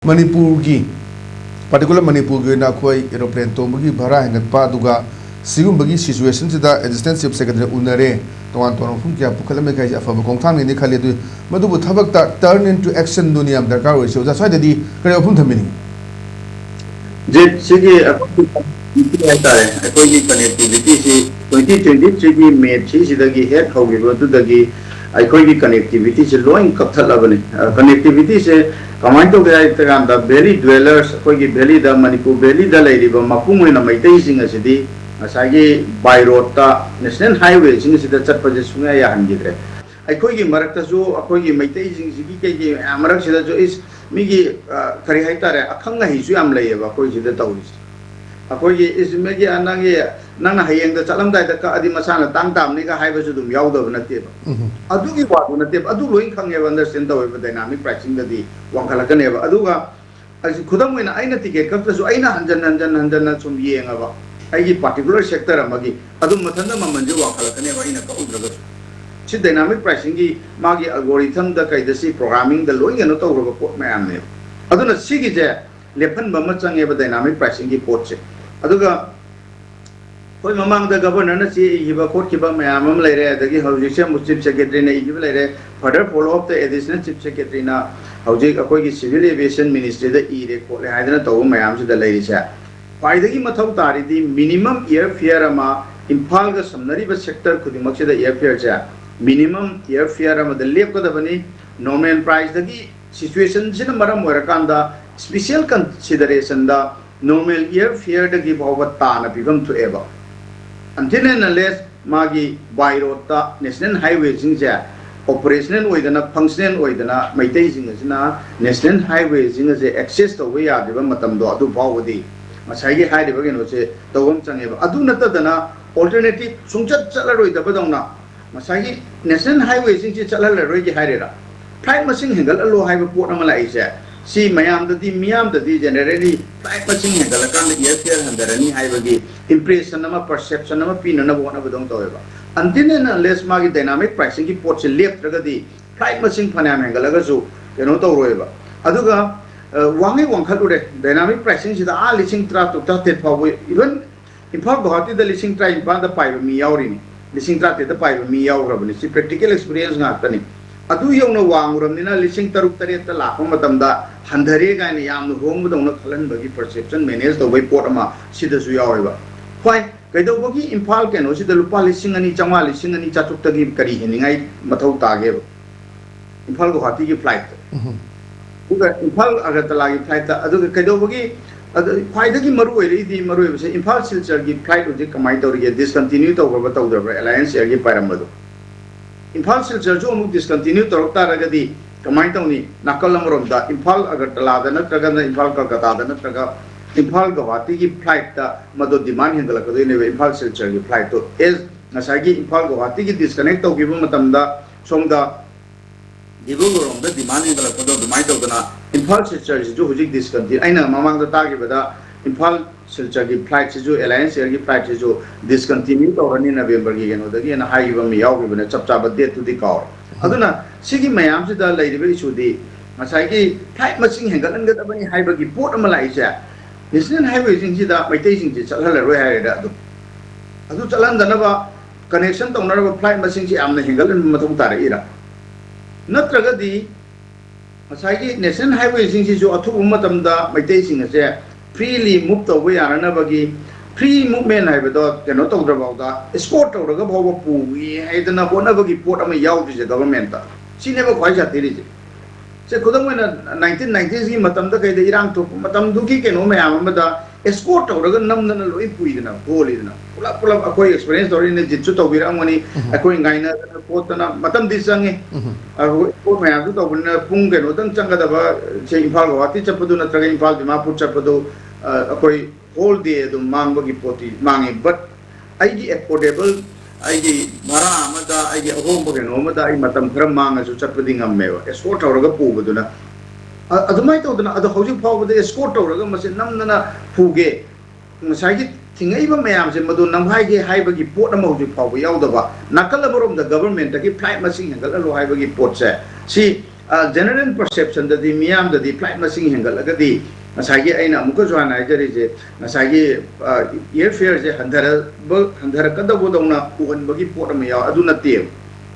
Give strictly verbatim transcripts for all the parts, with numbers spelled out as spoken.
ꯃꯅꯤꯄꯨꯔꯒꯤ, particular ꯃꯅꯤꯄꯨꯔꯒꯤ ꯑꯣꯏꯅ ꯑꯩꯈꯣꯏ aeroplane ꯇꯣꯡꯕꯒꯤ ꯚꯔꯥ ꯍꯦꯟꯒꯠꯄ, ꯑꯗꯨꯒ ꯁꯤꯒꯨꯝꯕꯒꯤ situationꯁꯤꯗ Assistant Chief Secretary ꯎꯅꯔꯦ, ꯇꯣꯉꯥꯟ ꯇꯣꯉꯥꯟꯕ ꯋꯥꯐꯝ ꯀꯌꯥ ꯄꯨꯈꯠꯂꯝꯃꯦ ꯍꯥꯏꯁꯦ ꯑꯐꯕ ꯈꯣꯡꯊꯥꯡꯅꯤꯗꯤ ꯈꯜꯂꯤ꯫ ꯑꯗꯨ ꯃꯗꯨꯕꯨ ꯊꯕꯛꯇ turn into actionꯗꯨꯅꯤ ꯌꯥꯝ ꯗꯔꯀꯥꯔ ꯑꯣꯏꯔꯤꯁꯤ꯫ ꯑꯣꯖꯥ, ꯁ꯭ꯋꯥꯏꯗꯗꯤ ꯀꯔꯤ ꯋꯥꯐꯝ ꯊꯝꯕꯤꯅꯤꯡꯉꯤ? ꯖꯤꯠ, ꯁꯤꯒꯤ ꯑꯩꯈꯣꯏꯒꯤ ꯍꯥꯏꯇꯥꯔꯦ, ꯑꯩꯈꯣꯏꯒꯤ connectivityꯁꯤ twenty twenty threeꯒꯤ May threeꯁꯤꯗꯒꯤ ꯍꯦꯛ ꯍꯧꯈꯤꯕ ꯑꯗꯨꯗꯒꯤ ꯑꯩꯈꯣꯏꯒꯤ connectivityꯁꯤ ꯂꯣꯏ ꯀꯛꯊꯠꯂꯕꯅꯤ꯫ Connectivityꯁꯦ ꯀꯃꯥꯏꯅ ꯇꯧꯒꯦ ꯍꯥꯏꯕ ꯀꯥꯟꯗ, valley dwellers, ꯑꯩꯈꯣꯏꯒꯤ valleyꯗ, ꯃꯅꯤꯄꯨꯔ valleyꯗ ꯂꯩꯔꯤꯕ ꯃꯄꯨꯡ ꯑꯣꯏꯅ ꯃꯩꯇꯩꯁꯤꯡ ꯑꯁꯤꯗꯤ ꯉꯁꯥꯏꯒꯤ by roadꯇ national highwayꯁꯤꯡ ꯑꯁꯤꯗ ꯆꯠꯄꯁꯦ ꯁꯨꯡꯌꯥ ꯌꯥꯍꯟꯈꯤꯗ꯭ꯔꯦ꯫ ꯑꯩꯈꯣꯏꯒꯤ ꯃꯔꯛꯇꯁꯨ, ꯑꯩꯈꯣꯏꯒꯤ ꯃꯩꯇꯩꯁꯤꯡꯁꯤꯒꯤ ꯀꯩꯒꯤ ꯃꯌꯥꯝ ꯃꯔꯛꯁꯤꯗꯁꯨ ꯏꯁ ꯃꯤꯒꯤ, ꯑ, ꯀꯔꯤ ꯍꯥꯏꯇꯥꯔꯦ, ꯑꯈꯪ ꯑꯍꯩꯁꯨ ꯌꯥꯝ ꯂꯩꯌꯦꯕ ꯑꯩꯈꯣꯏ ꯁꯤꯗ ꯇꯧꯔꯤꯁꯦ꯫ ꯑꯩꯈꯣꯏꯒꯤ ꯏꯁ ꯃꯤꯒꯤ, ꯑ, ꯅꯪꯒꯤ, ꯅꯪꯅ ꯍꯌꯦꯡꯗ ꯆꯠꯂꯝꯗꯥꯏꯗ ꯀꯛꯑꯗꯤ ꯃꯁꯥꯅ ꯇꯥꯡ ꯇꯥꯕꯅꯤꯒ ꯍꯥꯏꯕꯁꯨ ꯑꯗꯨꯝ ꯌꯥꯎꯗꯕ ꯅꯠꯇꯦꯕ꯫ ꯎꯝ꯫ ꯑꯗꯨꯒꯤ ꯋꯥꯗꯨ ꯅꯠꯇꯦꯕ, ꯑꯗꯨ ꯂꯣꯏ ꯈꯪꯉꯦꯕ, understand ꯇꯧꯋꯦꯕ, dynamic pricingꯗꯗꯤ ꯋꯥꯡꯈꯠꯂꯛꯀꯅꯦꯕ꯫ ꯑꯗꯨꯒ ꯑꯁꯤ ꯈꯨꯗꯝ ꯑꯣꯏꯅ ꯑꯩꯅ ticket ꯀꯛꯇ꯭ꯔꯁꯨ ꯑꯩꯅ ꯍꯟꯖꯟ ꯍꯟꯖꯟ ꯍꯟꯖꯟꯅ ꯁꯨꯝ ꯌꯦꯡꯉꯕ ꯑꯩꯒꯤ particular sector ꯑꯃꯒꯤ, ꯑꯗꯨꯝ ꯃꯊꯟꯇ ꯃꯃꯜꯁꯦ ꯋꯥꯡꯈꯠꯂꯛꯀꯅꯦꯕ ꯑꯩꯅ ꯀꯛꯎꯗ꯭ꯔꯒꯁꯨ꯫ ꯁꯤ dynamic pricingꯒꯤ ꯃꯥꯒꯤ algorithmꯗ ꯀꯩꯗ ꯁꯤ programmingꯗ ꯂꯣꯏ ꯀꯩꯅꯣ ꯇꯧꯈ꯭ꯔꯕ ꯄꯣꯠ ꯃꯌꯥꯝꯅꯦꯕ꯫ ꯑꯗꯨꯅ ꯁꯤꯒꯤꯁꯦ ꯂꯦꯞꯍꯟꯕ ꯑꯃ ꯆꯪꯉꯦꯕ dynamic pricingꯒꯤ ꯄꯣꯠꯁꯦ꯫ ꯑꯗꯨꯒ ꯑꯩꯈꯣꯏ ꯃꯃꯥꯡꯗ governorꯅ ꯆꯦ ꯏꯈꯤꯕ ꯈꯣꯠꯈꯤꯕ ꯃꯌꯥꯝ ꯑꯃ ꯂꯩꯔꯦ, ꯑꯗꯒꯤ ꯍꯧꯖꯤꯛꯁꯦ ꯑꯃꯨꯛ chief secretaryꯅ ꯏꯈꯤꯕ ꯂꯩꯔꯦ, further follow upꯇ additional chief secretaryꯅ ꯍꯧꯖꯤꯛ ꯑꯩꯈꯣꯏꯒꯤ civil aviation ministryꯗ ꯏꯔꯦ ꯈꯣꯠꯂꯦ ꯍꯥꯏꯗꯅ ꯇꯧꯕ ꯃꯌꯥꯝꯁꯤꯗ ꯂꯩꯔꯤꯁꯦ꯫ ꯈ꯭ꯋꯥꯏꯗꯒꯤ ꯃꯊꯧ ꯇꯥꯔꯤꯗꯤ minimum airfare ꯑꯃ, ꯏꯝꯐꯥꯜꯒ ꯁꯝꯅꯔꯤꯕ sector ꯈꯨꯗꯤꯡꯃꯛꯁꯤꯗ airfareꯁꯦ, minimum airfare ꯑꯃꯗ ꯂꯦꯞꯀꯗꯕꯅꯤ꯫ Normal priceꯇꯒꯤ, situationꯁꯤꯅ ꯃꯔꯝ ꯑꯣꯏꯔꯀꯥꯟꯗ special considerationꯗ normal airfareꯗꯒꯤ ꯐꯥꯎꯕ ꯇꯥꯅ ꯄꯤꯐꯝ ꯊꯣꯛꯑꯦꯕ꯫ Until and unless ꯃꯥꯒꯤ by roadꯇ national highwayꯁꯤꯡꯁꯦ operational ꯑꯣꯏꯗꯅ, functional ꯑꯣꯏꯗꯅ, ꯃꯩꯇꯩꯁꯤꯡ ꯑꯁꯤꯅ national highwayꯁꯤꯡ ꯑꯁꯦ access ꯇꯧꯕ ꯌꯥꯗ꯭ꯔꯤꯕ ꯃꯇꯝꯗꯣ, ꯑꯗꯨ ꯐꯥꯎꯕꯗꯤ ꯉꯁꯥꯏꯒꯤ ꯍꯥꯏꯔꯤꯕ ꯀꯩꯅꯣꯁꯦ ꯇꯧꯕ ꯑꯃ ꯆꯪꯉꯦꯕ꯫ ꯑꯗꯨ ꯅꯠꯇꯗꯅ alternative ꯁꯨꯡꯆꯠ ꯆꯠꯂꯔꯣꯏꯗꯕꯗꯧꯅ ꯉꯁꯥꯏꯒꯤ national highwayꯁꯤꯡꯁꯤ ꯆꯠꯍꯜꯂꯔꯣꯏꯒꯦ ꯍꯥꯏꯔꯤꯔꯥ? Flight ꯃꯁꯤꯡ ꯍꯦꯟꯒꯠꯍꯜꯂꯣ ꯍꯥꯏꯕ ꯄꯣꯠ ꯑꯃ ꯂꯥꯛꯏꯁꯦ, ꯁꯤ ꯃꯌꯥꯝꯗꯗꯤ, ꯃꯤꯌꯥꯝꯗꯗꯤ generally flight ꯃꯁꯤꯡ ꯍꯦꯟꯒꯠꯂꯀꯥꯟꯗ airfare ꯍꯟꯊꯔꯅꯤ ꯍꯥꯏꯕꯒꯤ impression ꯑꯃ, perception ꯑꯃ ꯄꯤꯅꯅꯕ ꯍꯣꯠꯅꯕꯗꯧꯅ ꯇꯧꯋꯦꯕ꯫ Until and unless ꯃꯥꯒꯤ dynamic pricingꯒꯤ ꯄꯣꯠꯁꯦ ꯂꯦꯞꯇ꯭ꯔꯒꯗꯤ flight ꯃꯁꯤꯡ ꯐꯅꯌꯥꯝ ꯍꯦꯟꯒꯠꯂꯒꯁꯨ ꯀꯩꯅꯣ ꯇꯧꯔꯣꯏꯕ꯫ ꯑꯗꯨꯒ ꯋꯥꯡꯉꯩ ꯋꯥꯡꯈꯠꯂꯨꯔꯦ꯫ Dynamic pricing ꯁꯤꯗ ꯑꯥ ꯂꯤꯁꯤꯡ ꯇꯔꯥ ꯇꯔꯨꯛ ꯇꯔꯥ ꯇꯔꯦꯠ ꯐꯥꯎꯕ, even ꯏꯝꯐꯥꯜ ꯒꯨꯋꯥꯍꯥꯇꯤꯗ ꯂꯤꯁꯤꯡ ꯇꯔꯥ ꯅꯤꯄꯥꯟꯗ ꯄꯥꯏꯕ ꯃꯤ ꯌꯥꯎꯔꯤꯅꯤ, ꯂꯤꯁꯤꯡ ꯇꯔꯥ ꯇꯔꯦꯠꯇ ꯄꯥꯏꯕ ꯃꯤ ꯌꯥꯎꯈ꯭ꯔꯕꯅꯤ꯫ ꯁꯤ practical experience ꯉꯥꯛꯇꯅꯤ꯫ ꯑꯗꯨ ꯌꯧꯅ ꯋꯥꯡꯉꯨꯔꯕꯅꯤꯅ ꯂꯤꯁꯤꯡ ꯇꯔꯨꯛ ꯇꯔꯦꯠꯇ ꯂꯥꯛꯄ ꯃꯇꯝꯗ ꯍꯟꯊꯔꯦ ꯀꯥꯏꯅ ꯌꯥꯝꯅ ꯍꯣꯡꯕꯗꯧꯅ ꯈꯜꯍꯟꯕꯒꯤ perception manage ꯇꯧꯕꯒꯤ ꯄꯣꯠ ꯑꯃ ꯁꯤꯗꯁꯨ ꯌꯥꯎꯋꯦꯕ꯫ ꯍꯣꯏ, ꯀꯩꯗꯧꯕꯒꯤ ꯏꯝꯐꯥꯜ ꯀꯩꯅꯣꯁꯤꯗ ꯂꯨꯄꯥ ꯂꯤꯁꯤꯡ ꯑꯅꯤ ꯆꯥꯝꯃꯉꯥ, ꯂꯤꯁꯤꯡ ꯑꯅꯤ ꯆꯥꯇ꯭ꯔꯨꯛꯇꯒꯤ ꯀꯔꯤ ꯍꯦꯟꯅꯤꯡꯉꯥꯏ ꯃꯊꯧ ꯇꯥꯒꯦꯕ? ꯏꯝꯐꯥꯜ ꯒꯨꯋꯥꯍꯥꯇꯤꯒꯤ flight ꯇꯣ꯫ ꯑꯗꯨꯒ ꯏꯝꯐꯥꯜ ꯑꯒꯔꯇꯂꯥꯒꯤ flight ꯇ, ꯑꯗꯨꯒ ꯀꯩꯗꯧꯕꯒꯤ, ꯑꯗ ꯈ꯭ꯋꯥꯏꯗꯒꯤ ꯃꯔꯨ ꯑꯣꯏꯔꯛꯏꯗꯤ, ꯃꯔꯨ ꯑꯣꯏꯕꯁꯦ ꯏꯝꯐꯥꯜ ꯁꯤꯜꯆꯔꯒꯤ flight ꯍꯧꯖꯤꯛ ꯀꯃꯥꯏꯅ ꯇꯧꯔꯤꯒꯦ? Discontinue ꯇꯧꯈ꯭ꯔꯕ ꯇꯧꯗ꯭ꯔꯕ꯭ꯔꯥ Alliance Air ꯒꯤ ꯄꯥꯏꯔꯝꯕꯗꯣ? ꯏꯝꯐꯥꯜ ꯁꯤꯜꯆꯔꯁꯨ ꯑꯃꯨꯛ discontinue ꯇꯧꯔꯛ ꯇꯥꯔꯒꯗꯤ ꯀꯃꯥꯏꯅ ꯇꯧꯅꯤ? ꯅꯥꯀꯜ ꯑꯃꯔꯣꯝꯗ ꯏꯝꯐꯥꯜ ꯑꯒꯔꯇꯂꯥꯗ ꯅꯠꯇ꯭ꯔꯒꯅ ꯏꯝꯐꯥꯜ ꯀꯜꯀꯇꯥꯗ ꯅꯠꯇ꯭ꯔꯒ ꯏꯝꯐꯥꯜ ꯒꯧꯍꯥꯇꯤꯒꯤ flight ꯇ ꯃꯗꯨ demand ꯍꯦꯟꯒꯠꯂꯛꯀꯗꯣꯏꯅꯦꯕ, ꯏꯝꯐꯥꯜ ꯁꯤꯜꯆꯔꯒꯤ flight ꯇꯣ꯫ As ꯉꯁꯥꯏꯒꯤ ꯏꯝꯐꯥꯜ ꯒꯧꯍꯥꯇꯤꯒꯤ disconnect ꯇꯧꯈꯤꯕ ꯃꯇꯝꯗ ꯁꯣꯝꯗ ꯗꯤꯕ꯭ꯔꯨꯒꯔ ꯔꯣꯝꯗ demand ꯍꯦꯟꯒꯠꯂꯛꯄꯗꯣ ꯑꯗꯨꯃꯥꯏꯅ ꯇꯧꯗꯅ ꯏꯝꯐꯥꯜ ꯁꯤꯜꯆꯔꯁꯤꯁꯨ ꯍꯧꯖꯤꯛ discontinue, ꯑꯩꯅ ꯃꯃꯥꯡꯗ ꯇꯥꯈꯤꯕꯗ ꯏꯝꯐꯥꯜ ꯁꯤꯜꯆꯔꯒꯤ flight ꯁꯤꯁꯨ, Alliance Air ꯒꯤ flight ꯁꯤꯁꯨ discontinue ꯇꯧꯔꯅꯤ November ꯒꯤ ꯀꯩꯅꯣꯗꯒꯤꯅ ꯍꯥꯏꯈꯤꯕ ꯑꯃ ꯌꯥꯎꯈꯤꯕꯅꯦ, ꯆꯞ ꯆꯥꯕ date ꯇꯨꯗꯤ ꯀꯥꯎꯔꯦ꯫ ꯑꯗꯨꯅ ꯁꯤꯒꯤ ꯃꯌꯥꯝꯁꯤꯗ ꯂꯩꯔꯤꯕ issue ꯗꯤ ꯉꯁꯥꯏꯒꯤ flight ꯃꯁꯤꯡ ꯍꯦꯟꯒꯠꯍꯟꯒꯗꯕꯅꯤ ꯍꯥꯏꯕꯒꯤ ꯄꯣꯠ ꯑꯃ ꯂꯥꯛꯏꯁꯦ, national highway ꯁꯤꯡꯁꯤꯗ ꯃꯩꯇꯩꯁꯤꯡꯁꯦ ꯆꯠꯍꯜꯂꯔꯣꯏ ꯍꯥꯏꯔꯦꯗ꯫ ꯑꯗꯨꯝ ꯑꯗꯨ ꯆꯠꯍꯟꯗꯅꯕ connection ꯇꯧꯅꯅꯕ flight ꯃꯁꯤꯡꯁꯤ ꯌꯥꯝꯅ ꯍꯦꯟꯒꯠꯍꯟꯕ ꯃꯊꯧ ꯇꯥꯔꯛꯏꯔꯥ? ꯅꯠꯇ꯭ꯔꯒꯗꯤ ꯉꯁꯥꯏꯒꯤ national highway ꯁꯤꯡꯁꯤꯁꯨ ꯑꯊꯨꯕ ꯃꯇꯝꯗ ꯃꯩꯇꯩꯁꯤꯡ ꯑꯁꯦ freely move ꯇꯧꯕ ꯌꯥꯅꯅꯕꯒꯤ, free movement ꯍꯥꯏꯕꯗꯣ ꯀꯩꯅꯣ ꯇꯧꯗ꯭ꯔꯐꯥꯎꯗ, escort ꯇꯧꯔꯒ ꯐꯥꯎꯕ ꯄꯨꯒꯦ ꯍꯥꯏꯗꯅ ꯍꯣꯠꯅꯕꯒꯤ ꯄꯣꯠ ꯑꯃ ꯌꯥꯎꯗ꯭ꯔꯤꯁꯦ government ꯇ, ꯁꯤꯅꯦꯕ ꯈ꯭ꯋꯥꯏ ꯁꯥꯊꯤꯔꯤꯁꯦ꯫ ꯁꯦ, ꯈꯨꯗꯝ ꯑꯣꯏꯅ nineteen nineties ꯀꯤ ꯃꯇꯝꯗ ꯀꯩꯗ ꯏꯔꯥꯡ ꯊꯣꯛꯄ ꯃꯇꯝꯗꯨꯒꯤ ꯀꯩꯅꯣ ꯃꯌꯥꯝ ꯑꯃꯗ escort ꯇꯧꯔꯒ ꯅꯝꯗꯅ ꯂꯣꯏ ꯄꯨꯏꯗꯅ, ꯍꯣꯜꯂꯤꯗꯅ꯫ ꯄꯨꯂꯞ ꯄꯨꯂꯞ ꯑꯩꯈꯣꯏ experience ꯇꯧꯔꯤꯅꯦ, ꯖꯤꯠꯁꯨ ꯇꯧꯕꯤꯔꯛꯑꯝꯒꯅꯤ꯫ ꯎꯝ꯫ ꯑꯩꯈꯣꯏ ꯉꯥꯏꯅꯗꯅ ꯈꯣꯠꯇꯅ ꯃꯇꯝꯗꯤ ꯆꯪꯉꯤ꯫ ꯎꯝ꯫ ꯑꯗꯨ escort ꯃꯌꯥꯝꯗꯨ ꯇꯧꯕꯅꯤꯅ ꯄꯨꯡ ꯀꯩꯅꯣꯗꯪ ꯆꯪꯒꯗꯕ, ꯁꯦ, ꯏꯝꯐꯥꯜ ꯒꯨꯋꯥꯍꯥꯇꯤ ꯆꯠꯄꯗꯨ ꯅꯠꯇ꯭ꯔꯒ ꯏꯝꯐꯥꯜ ꯗꯤꯃꯥꯄꯨꯔ ꯆꯠꯄꯗꯨ, ꯑ, ꯑꯩꯈꯣꯏ whole day ꯑꯗꯨꯝ ꯃꯥꯡꯕꯒꯤ ꯄꯣꯠꯇꯤ ꯃꯥꯡꯉꯤ꯫ But ꯑꯩꯒꯤ affordable, ꯑꯩꯒꯤ ꯚꯔꯥ ꯑꯃꯗ, ꯑꯩꯒꯤ ꯑꯍꯣꯡꯕ ꯀꯩꯅꯣ ꯑꯃꯗ ꯑꯩ ꯃꯇꯝ ꯈꯔ ꯃꯥꯡꯉꯁꯨ ꯆꯠꯄꯗꯤ ꯉꯝꯃꯦꯕ, escort ꯇꯧꯔꯒ ꯄꯨꯕꯗꯨꯅ꯫ ꯑ-, ꯑꯗꯨꯃꯥꯏꯅ ꯇꯧꯗꯅ, ꯑꯗꯣ ꯍꯧꯖꯤꯛ ꯐꯥꯎꯕꯗ escort ꯇꯧꯔꯒ ꯃꯁꯤ ꯅꯝꯗꯅ ꯄꯨꯒꯦ, ꯉꯁꯥꯏꯒꯤ ꯊꯤꯡꯉꯛꯏꯕ ꯃꯌꯥꯝꯁꯦ ꯃꯗꯨ ꯅꯝꯈꯥꯏꯒꯦ ꯍꯥꯏꯕꯒꯤ ꯄꯣꯠ ꯑꯃ ꯍꯧꯖꯤꯛ ꯐꯥꯎꯕ ꯌꯥꯎꯗꯕ, ꯅꯥꯀꯜ ꯑꯃꯔꯣꯝꯗ government ꯇꯒꯤ flight ꯃꯁꯤꯡ ꯍꯦꯟꯒꯠꯍꯜꯂꯣ ꯍꯥꯏꯕꯒꯤ ꯄꯣꯠꯁꯦ, ꯁꯤ ꯖꯦꯅꯔꯦꯜ ꯄꯔꯁꯦꯞꯁꯟꯗꯗꯤ, ꯃꯤꯌꯥꯝꯗꯗꯤ ꯐ꯭ꯂꯥꯏꯠ ꯃꯁꯤꯡ ꯍꯦꯟꯒꯠꯂꯒꯗꯤ ꯉꯁꯥꯏꯒꯤ ꯑꯩꯅ ꯑꯃꯨꯛꯀꯁꯨ ꯍꯥꯟꯅ ꯍꯥꯏꯖꯔꯤꯁꯦ, ꯉꯁꯥꯏꯒꯤ ꯏꯌꯔ ꯐꯤꯌꯔꯁꯦ ꯍꯟꯊꯔꯕ ꯍꯟꯊꯔꯛꯀꯗꯧꯕꯗꯧꯅ ꯎꯍꯟꯕꯒꯤ ꯄꯣꯠ ꯑꯃ ꯌꯥꯎ, ꯑꯗꯨ ꯅꯠꯇꯦꯕ꯫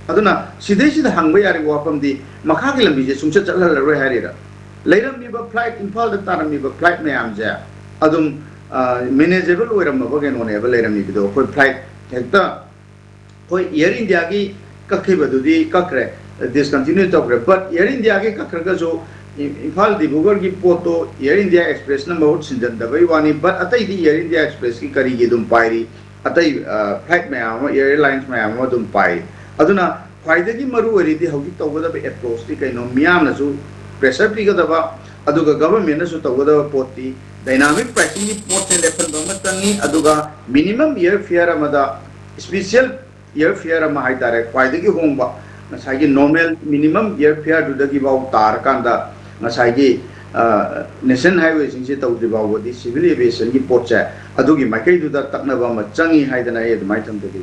ꯑꯗꯨꯅ ꯁꯤꯗꯩꯁꯤꯗ ꯍꯪꯕ ꯌꯥꯔꯤꯕ ꯋꯥꯐꯝꯗꯤ, ꯃꯈꯥꯒꯤ ꯂꯝꯕꯤꯁꯦ ꯁꯨꯡꯆꯠ ꯆꯠꯍꯜꯂꯔꯣꯏ ꯍꯥꯏꯔꯤꯔ? ꯂꯩꯔꯝꯃꯤꯕ ꯐ꯭ꯂꯥꯏꯠ, ꯏꯝꯐꯥꯜꯗ ꯇꯥꯔꯝꯃꯤꯕ ꯐ꯭ꯂꯥꯏꯠ ꯃꯌꯥꯝꯁꯦ ꯑꯗꯨꯝ ꯃꯦꯅꯦꯖꯦꯕꯜ ꯑꯣꯏꯔꯝꯃꯕ ꯀꯩꯅꯣꯅꯦꯕ ꯂꯩꯔꯝꯃꯤꯕꯗꯣ꯫ ꯑꯩꯈꯣꯏ ꯐ꯭ꯂꯥꯏꯠ ꯍꯦꯛꯇ, ꯍꯣꯏ, ꯏꯌꯔ ꯏꯟꯗꯤꯌꯥꯒꯤ ꯀꯛꯈꯤꯕꯗꯨꯗꯤ ꯀꯛꯈ꯭ꯔꯦ, ꯗꯤꯁꯀꯟꯇꯤꯅ꯭ꯌꯨ ꯇꯧꯈ꯭ꯔꯦ꯫ ꯕꯠ ꯏꯌꯔ ꯏꯟꯗꯤꯌꯥꯒꯤ ꯀꯛꯈ꯭ꯔꯒꯁꯨ ꯏꯝꯐꯥꯜ ꯗꯤꯕ꯭ꯔꯨꯒꯔꯒꯤ ꯄꯣꯠꯇꯣ ꯏꯌꯔ ꯏꯟꯗꯤꯌꯥ ꯑꯦꯛꯁꯄ꯭ꯔꯦꯁꯅ ꯃꯍꯨꯠ ꯁꯤꯟꯖꯟꯗꯕꯩ ꯋꯥꯅꯤ꯫ ꯕꯠ ꯑꯇꯩꯗꯤ ꯏꯌꯔ ꯏꯟꯗꯤꯌꯥ ꯑꯦꯛꯁꯄ꯭ꯔꯦꯁꯀꯤ ꯀꯔꯤꯒꯤ ꯑꯗꯨꯝ ꯄꯥꯏꯔꯤ? ꯑꯇꯩ ꯐ꯭ꯂꯥꯏꯠ ꯃꯌꯥꯝ ꯑꯃ, ꯏꯌꯔ ꯑꯦꯔꯂꯥꯏꯟꯁ ꯃꯌꯥꯝ ꯑꯃ ꯑꯗꯨꯝ ꯄꯥꯏꯔꯤ꯫ ꯑꯗꯨꯅ ꯈ꯭ꯋꯥꯏꯗꯒꯤ ꯃꯔꯨ ꯑꯣꯏꯔꯤꯗꯤ ꯍꯧꯖꯤꯛ ꯇꯧꯒꯗꯕ ꯑꯦꯄ꯭ꯔꯣꯆꯇꯤ ꯀꯩꯅꯣ? ꯃꯤꯌꯥꯝꯅꯁꯨ ꯄ꯭ꯔꯦꯁꯔ ꯄꯤꯒꯗꯕ, ꯑꯗꯨꯒ ꯒꯚꯔꯟꯃꯦꯟꯠꯅꯁꯨ ꯇꯧꯒꯗꯕ ꯄꯣꯠꯇꯤ, ꯗꯥꯏꯅꯥꯃꯤꯛ ꯄ꯭ꯔꯥꯏꯁꯤꯡꯒꯤ ꯄꯣꯠꯁꯦ ꯂꯦꯞꯍꯟꯕ ꯑꯃ ꯆꯪꯉꯤ꯫ ꯑꯗꯨꯒ ꯃꯤꯅꯤꯃꯝ ꯏꯌꯔ ꯐꯤꯌꯔ ꯑꯃꯗ, ꯏꯁꯄꯤꯁꯤꯌꯦꯜ ꯏꯌꯔ ꯐꯤꯌꯔ ꯑꯃ ꯍꯥꯏ ꯇꯥꯔꯦ, ꯈ꯭ꯋꯥꯏꯗꯒꯤ ꯍꯣꯡꯕ, ꯉꯁꯥꯏꯒꯤ ꯅꯣꯔꯃꯦꯜ ꯃꯤꯅꯤꯃꯝ ꯏꯌꯔ ꯐꯤꯌꯔꯗꯨꯗꯒꯤ ꯐꯥꯎ ꯇꯥꯔꯀꯥꯟꯗ, ꯉꯁꯥꯏꯒꯤ ꯅꯦꯁꯅꯦꯜ ꯍꯥꯏꯋꯦꯁꯤꯡꯁꯦ ꯇꯧꯗ꯭ꯔꯤ ꯐꯥꯎꯕꯗꯤ ꯁꯤꯚꯤꯜ ꯑꯦꯚꯤꯌꯦꯁꯟꯒꯤ ꯄꯣꯠꯁꯦ ꯑꯗꯨꯒꯤ ꯃꯥꯏꯀꯩꯗꯨꯗ ꯇꯛꯅꯕ ꯑꯃ ꯆꯪꯉꯤ ꯍꯥꯏꯗꯅ ꯑꯩ ꯑꯗꯨꯃꯥꯏꯅ ꯊꯝꯖꯒꯦ꯫